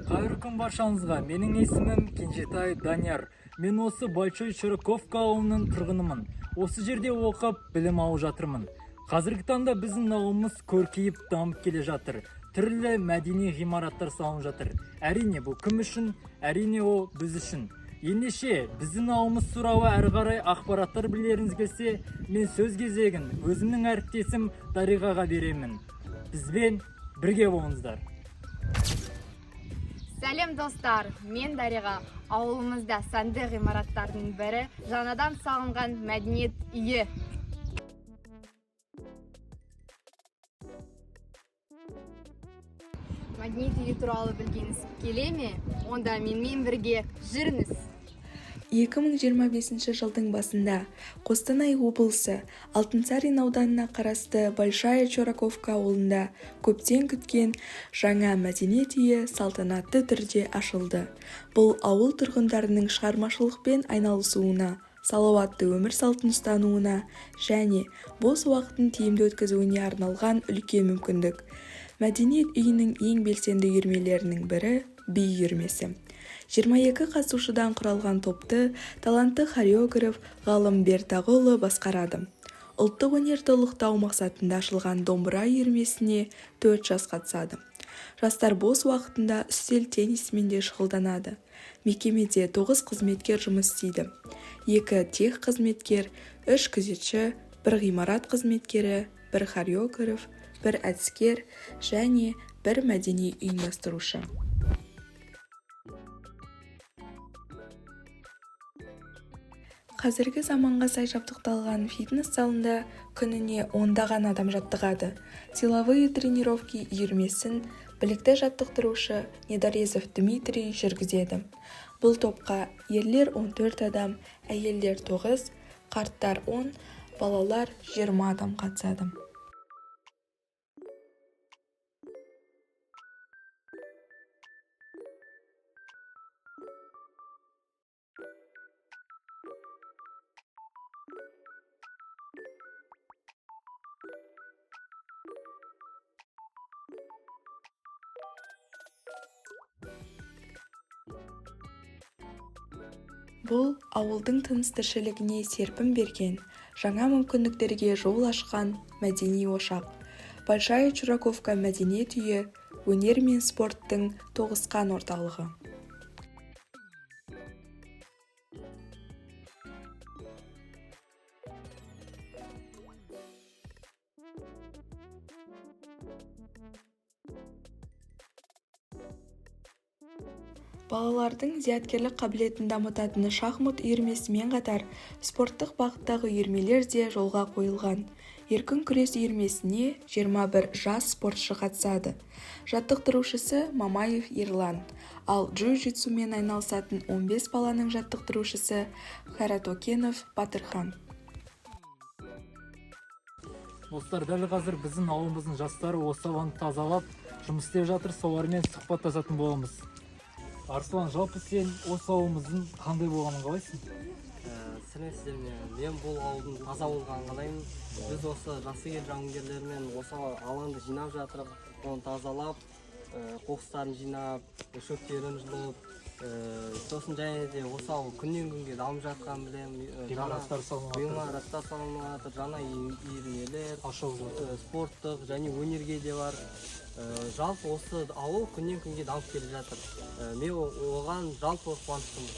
Қайырлы күн баршаңызға. Менің есімім Кенжетай Данияр. Мен осы Большой Чураковка ауылының тұрғынымын. Осы жерде оқып, білім алып жатырмын. Қазіргі таңда біздің ауылымыз көркейіп дамып келе жатыр. Түрлі мәдени ғимараттар салынып жатыр. Әрине, бұл кім үшін? Әрине, ол біз үшін. Ендеше, біздің ауылымыз туралы әрі қарай ақпараттар білеріңіз келсе, мен сөз кезегін өзімнің әріптесім Дариғаға беремін. Бізбен бірге болыңыздар. Сәлем, достар, мен Дариға. Ауылымызда сәнді ғимараттардың бірі — жаңадан салынған мәдениет үйі. Мәдениет үйі туралы білгіңіз келе ме? Онда менімен бірге жүріңіз. 2025 жылдың басында Қостанай облысы Алтынсарин ауданына қарасты Большая Чураковка ауылында көптен күткен жаңа мәдениет үйі салтанатты түрде ашылды. Бұл ауыл тұрғындарының шығармашылықпен айналысуына, салауатты өмір салтын ұстануына және бос уақытын тиімді өткізуіне арналған үлкен мүмкіндік. Мәдениет үйінің ең белсенді үйірмелерінің бірі — би үйірмесі. 22 қатысушыдан құралған топты талантты хореограф Ғалым Бертағұлы басқарады. Ұлттық өнерді ұлықтау мақсатында ашылған домбыра үйірмесіне төрт жас қатысады. Жастар бос уақытында үстел теннисімен де шұғылданады. Мекемеде тоғыз қызметкер жұмыс істейді: екі тех қызметкер, үш күзетші, бір ғимарат қызметкері, бір хореограф, бір әдіскер және бір мәдени ұйымдастырушы. Қазіргі заманға сай жабдықталған фитнес залында күніне ондаған адам жаттығады. Силовые тренировки үйірмесін білікті жаттықтырушы Недорезов Дмитрий жүргізеді. Бұл топқа ерлер 14 адам, әйелдер 9, қарттар 10, балалар 20 адам қатысады. Бұл ауылдың тыныс-тіршілігіне серпін берген, жаңа мүмкіндіктерге жол ашқан мәдени ошақ. Большая Чураковка мәдениет үйі — өнер мен спорттың тоғысқан орталығы. Балалардың зияткерлік қабілетін дамытатын шахмат үйірмесімен қатар спорттық бағыттағы үйірмелер де жолға қойылған. Еркін күрес үйірмесіне 21 жас спортшы қатысады. Жаттықтырушысы Мамаев Ерлан. Ал джиу-джитсумен айналысатын 15 баланың жаттықтырушысы Каратокенов Батырхан. Достар, дәл қазір біздің ауылымыздың жастары осы алаңды тазалап, жұмыс істеп жатыр. Солармен сұхбаттасатын боламыз. Арслан, жалпы сен осы ауылымыздың қандай болғанын қалайсың? Сәлеметсіздер ме? Мен бұл ауылдың таза болғанын қалаймын. Біз осы Жасы ел жауынгерлерімен осы алаңды жинап жатырық, оны тазалап, қоқыстарын жинап, шөптерін жұлып, сосын және де осы ауыл күннен күнге дамып жатқанын білемін. Ғимараттар салынып жатыр. Ғимараттар салынып жатыр, жаңа үйірмелер ашылып жатыр. Спорттық және өнерге де бар. Жалпы осы ауыл күннен күнге дамып келе жатыр. Мен оған жалпы қуаныштымын.